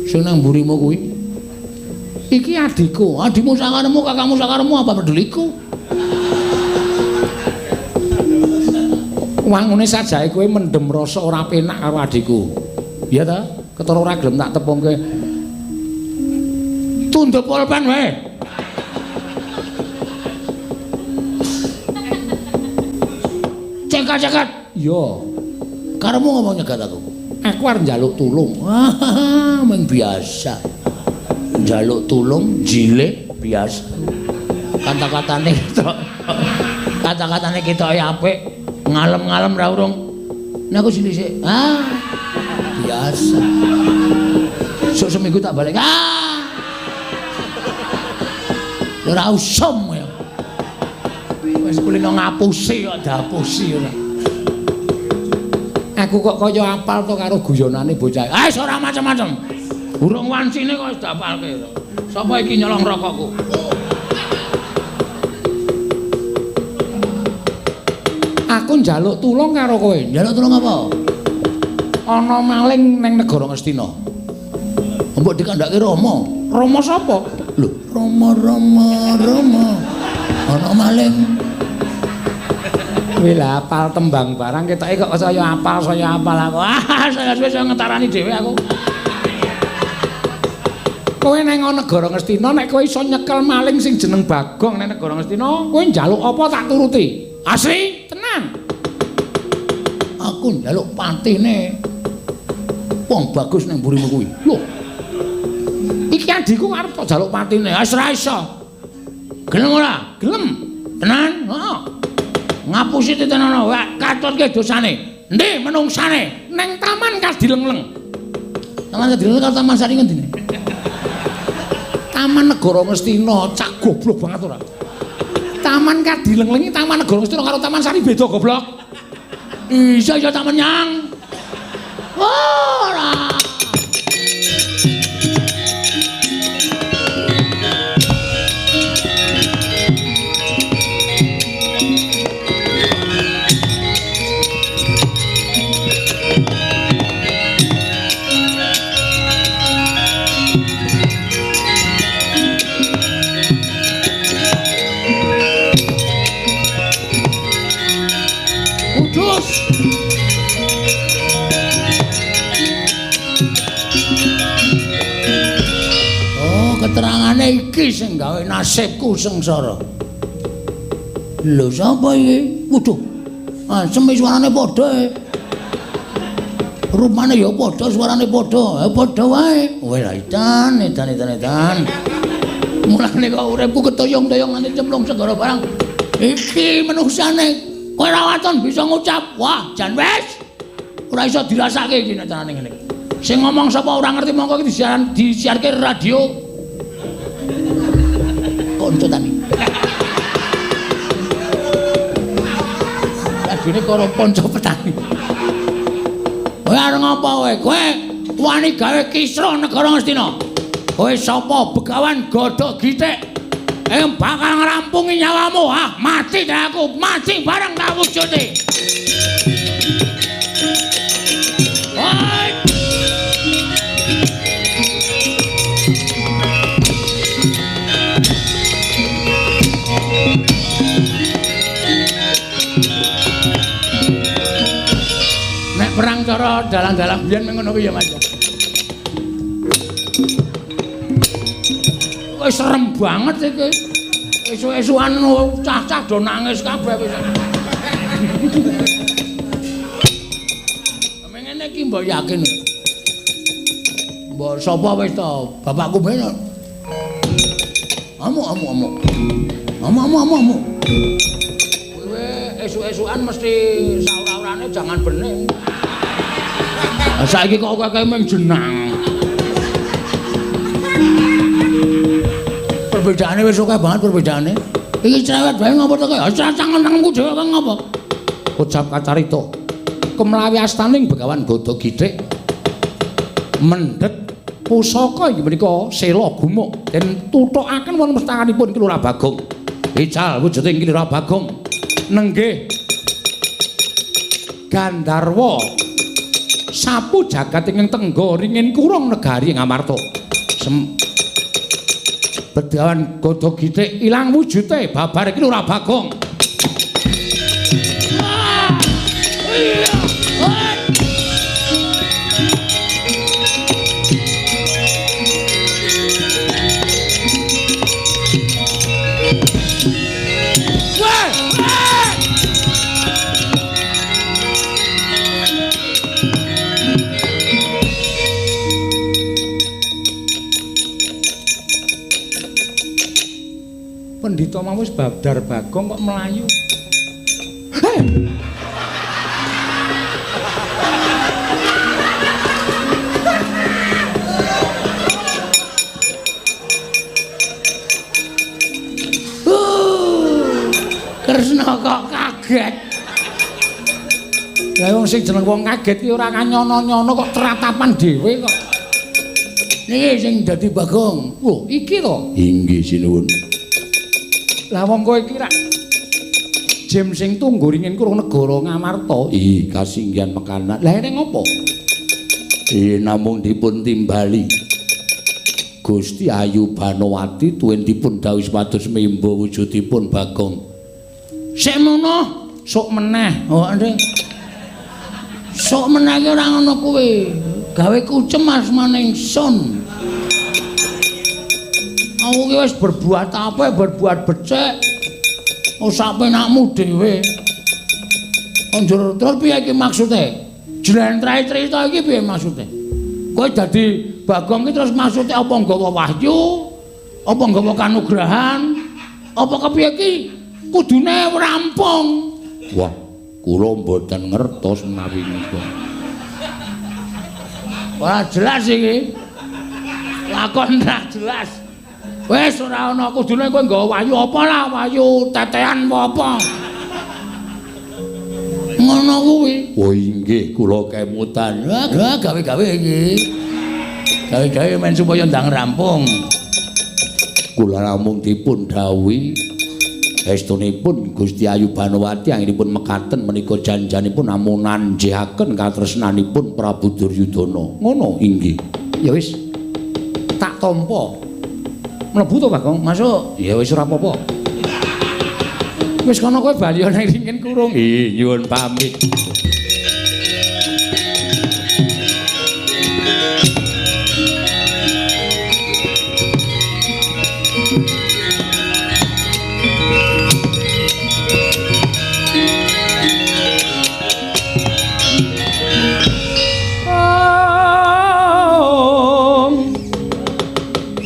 sing nang mburimu kuwi. Iki adhiku, adimu sakaremu, kakangmu sakaremu apa peduliku? Wangune sajake kowe mendem rasa ora penak karo adhiku. Iya ta? Ketara ora gelem tak tepungke. Tunduk pulpen wae. Cekat-cekat. Iya. Karemu ngomong nyegat aku. Aku arep njaluk tulung. Wah, meng biasa. Njaluk tulung jile biasa. Kata-katane ketok. Kata-katane ketoke apik. Ngalem-ngalem ra urung. Nek aku sithik. Ah. Biasa. Sok seminggu tak balik. Ah. Ora usum ya. Wis kulino ngapusi kok diapusi ora. Aku kok kaya apal to karo guyonane bocah. Ah wis ora macem-macem. Urung wancine kok wis diapalke. Sapa iki nyolong rokokku? Aku njaluk tulung karo kowe. Njaluk tulung apa? Ana maling ning negara Ngastina. Mbok dikandhake Rama. Rama sapa? Lho, Rama Rama Rama. Ana maling. Kowe lah apal tembang barang ketoke kok saya apal aku. Ah, saya wis ngetarani dhewe aku. Kowe nang negara Ngastina nek kowe iso nyekel maling sing jeneng Bagong nang negara Ngastina, kowe njaluk apa tak turuti. Asli, tenan. Aku njaluk patine. Wong bagus nang mburimu kuwi. Lho. Iki adhiku arep tok jaluk patine. Wis ora iso. Gelem ora? Gelem. Tenan? Heeh. Ngapusi titenono, wae katutke dosane. Endi menungsane? Neng Taman Kadilengleng. Taman Kadilengleng karo Taman Sari ngendi? Taman Negara Ngastina, cak goblok banget ora. Taman Kadilengleng iki Taman Negara Ngastina karo Taman Sari beda goblok. Iya iya taman nyang. Ora. Keterangane iki sing gawe nasibku sengsara. Lho sapa iki? Waduh. Asem suarane padha e. Rupane ya padha, suarane padha. Padha wae. Kowe lah edan, edan, edan, edan. Mulane kok uripku ketoyong-toyong nganti cemplung segara barang. Iki menungsane. Kowe ora waton bisa ngucap. Wah, jan wis. Ora iso dirasake iki nek carane ngene. Sing ngomong sapa ora ngerti mongko iki disiaran disiarke radio. Konco tani. Radione karo ponco petani. Kowe arep ngapa kowe? Kowe wani gawe kisruh negara Ngastina. Kowe sapa Begawan Godhog Githik? Ing bakal ngrampungi nyawamu. Ah, mati ta aku, mati bareng tak wujude. Oi! Nek perang cara dalang-dalang biyen ngono kuwi ya Mas. Wis serem banget iki. Esuk-esukan cah-cah do nangis kabeh wis. Ngene iki mbok yakin. Mbok sapa wis to? Bapakku ben. Amuk amuk amuk. Amuk amuk amuk amuk. Kowe esuk-esukan mesti saura-urane jangan bening. Lah saiki kok akeh mung jenang. Perbedaane wis akeh banget perbedaane. Iki cerewet bae ngopo to kowe? Tangan-tanganku dhewe kok ngopo? Ucap kacarita. Kemlawi astaning Begawan Godhog Githik mendhet pusaka inggih menika sela gumuk den tuthukaken wonten mestakanipun Ki Lurah Bagong. Ical wujuding Ki Lurah Bagong nenggih Gandharwa sapu jagat ingkang tengga ringin kurung negari Ngamarta. Begawan Godhog Githik ilang wujute babar Ki Lurah Bagong. Pendhita mau wis babdar Bagong kok melayu. Hei! Kresna kok kaget. Lah wong sing jeneng wong kaget ki ora kanyono-nyono kok tratapan dhewe kok. Niki sing dadi Bagong. Lho, iki to? Inggih sinuwun. Lah wong kowe iki rak Jim sing tunggu ringin kurung negara Ngamarta. Ih, kasinggihan mekanan. Lah ene ngopo? Namung dipun timbali. Gusti Ayu Banowati tuwin dipun dawuhi supados mimba wujudipun Bagong. Sik mono, sok meneh. Oh, ndek. Sok meneh ki ora ngono kuwi. Gawe kucem asmane ingsun. Aku ki wis berbuat apa, berbuat becik. Oh, sak penakmu dhewe. Njur terus piye iki maksude? Jlentrehe crita iki piye maksude? Kowe dadi Bagong ki terus maksude apa nggawa wahyu? Apa nggawa kanugrahan? Apa kepiye ki? Kudune rampung. Wah, kula mboten ngertos menawi nika. Ora jelas iki. Lakon ora jelas. Wis ora ana kudune kowe nggawa wahyu apa lah, wahyu tetean apa. Ngono kuwi. Oh inggih, kula kemutan. Wah, gawe-gawe iki. Gawe-gawe men supaya ndang rampung. Kula namung dipun dhawuhi estunipun Gusti Ayu Banowati anggenipun mekaten menika janjanipun namung nanjihaken katresnanipun Prabu Duryudana. Ngono inggih. Ya wis. Tak tampa. Mlebu to, Bagong? Masuk. Ya wis ora apa-apa. Wis kono kowe bali nang ringin kurung. Ih, nyuwun pamit.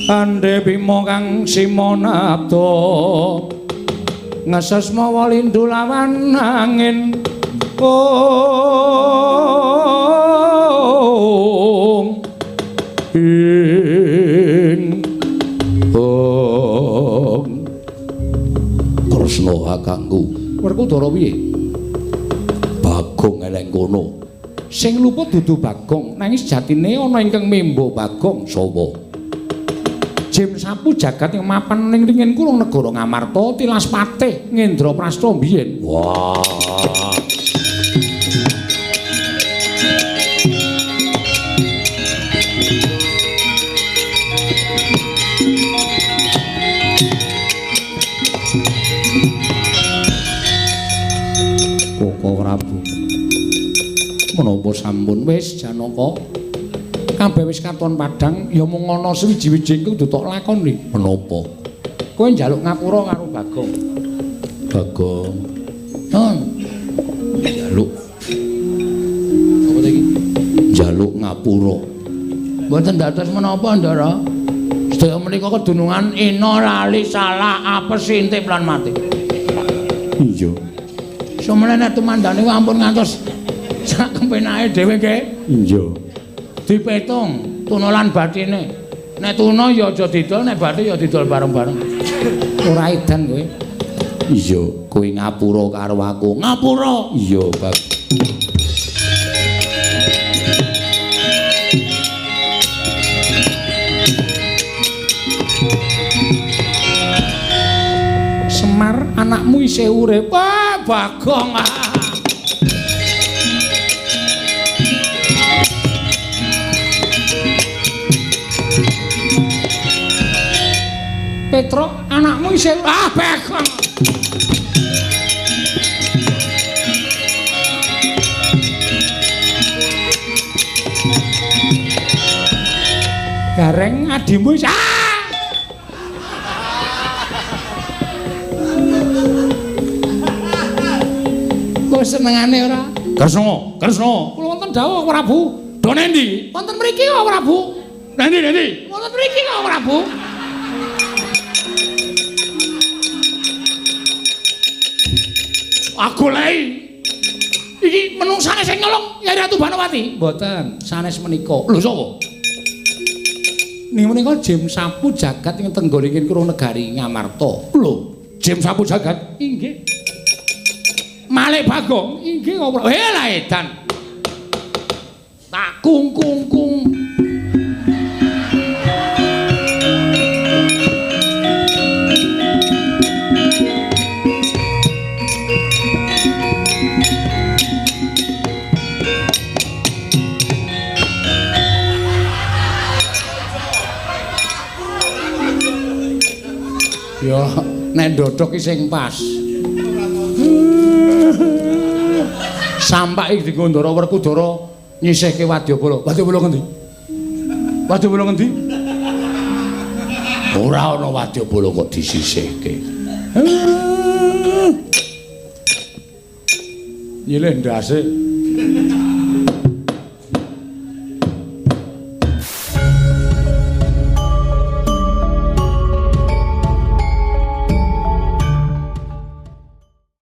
Ande Bima kang simonabda ngeses mawa lindu lawan angin. Ong ing ong Kresna kakangku. Werkudara piye? Bagong eleng kono. Sing luput dudu Bagong, nanging sejatine ana ingkang membo Bagong sapa? Jim Sapu jagat ing mapan ning ringin kurung negara Ngamarta tilas patih Ngendraprasta biyen. Wah. Koko Prabu. Menapa sampun wis Janaka? Kabeh wis katon padhang ya mung ana suwiji-wiji kudu tok lakoni. Menapa? Kowe njaluk ngapura karo Bagong. Bagong. Nun. Njaluk. Apa ta iki? Njaluk ngapura. Mboten dados menapa, Ndara? Sedaya menika kedunungan ina lali salah apes intip lan mati. Iya. Sumene nek tumandane ampun ngantos sak kempenake dhewe nggih. Iya. Dipetung tuna lan batine. Nek tuna ya aja didol, nek bathi ya didol bareng-bareng. Ora edan kowe. Iya, kowe ngapura karo aku. Ngapura. Iya, Bab. Semar anakmu isih urip. Wah, Bagong. Ah. Petro, anakmu isih ah Bagong. Gareng adimu isih ah. Kok senengane ora? Kresna, Kresna. Kula wonten dawuh Prabu. Do nendi? Wonten mriki kok Prabu. Nendi, nendi? Wonten mriki kok Prabu. Aku lei. Iki menungsane sing nyolong Yai Ratu Banowati. Mboten, sanes menika. Lho sapa? Ning menika Jim Sapu jagat ing tenggoringin kurung negari Ngamarta. Lho, Jim Sapu jagat? Inggih. Malik Bagong? Inggih kok. Eh lah edan. Tak kung kung kung. Ya, nek ndodhok ki sing pas. Sampak iki dienggo Ndara Werkudara nyisihke wadyabala. Wadyabala ngendi? Wadyabala ngendi? Ora ana wadyabala kok disisihke. Nyilih ndase.